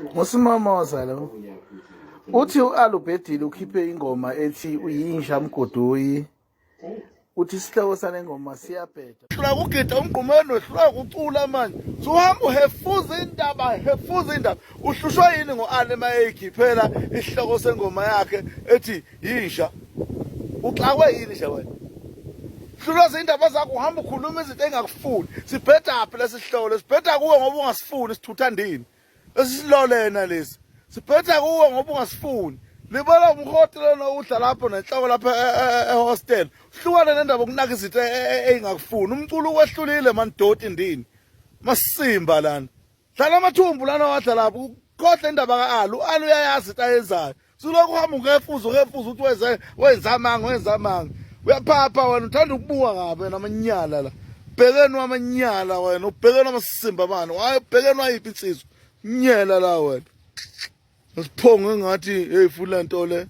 Ngusimamoza lo. Uthi u-Alubhedile ukhiphe ingoma ethi uyinja mgodoyi. Uthi isihloko sale ngoma siyabheda. Hlula kugida umgqumeni wehlula kucula manje. Suhamba uhefuza indaba, hefuza indaba. Uhlushwa yini ngo-Ali mayeyikhiphela isihloko sengoma yakhe ethi yinja. Uxakwe yini nje wena? Hlulwa zindaba zakho uhamba ukhuluma izinto engakufuni. Sibheda phi lesihloko? Lesibheda kuwe ngoba ungasifuni sithuthandini. Esisilolena lesi. Sibheda kuwe ngoba ungasifuni. Libala umhoti lona udla lapho nenhloko lapha e, e, e, ehostel. Hlukane nendaba ukunaka izinto eyingakufuni. Umculo ukwehlulile man doti ndini. Masimba lana. Dlala amathumbu lana wadla lapho. Khohle indaba ka-Alu. U-Alu uyayazi into ayenzayo. Sulokhu uhamba ungefuza ungefuza ukuthi wenze wenza amanga wenza amanga. Uyaphapha wena uthanda ukubuka ngabe wena amanyala la. Bhekeni wamanyala wena ubhekeni amasimba mani. Hayi ubhekeni wayiphi insizwa. Nyela la wena. Siphongo engathi hey futhi lento le.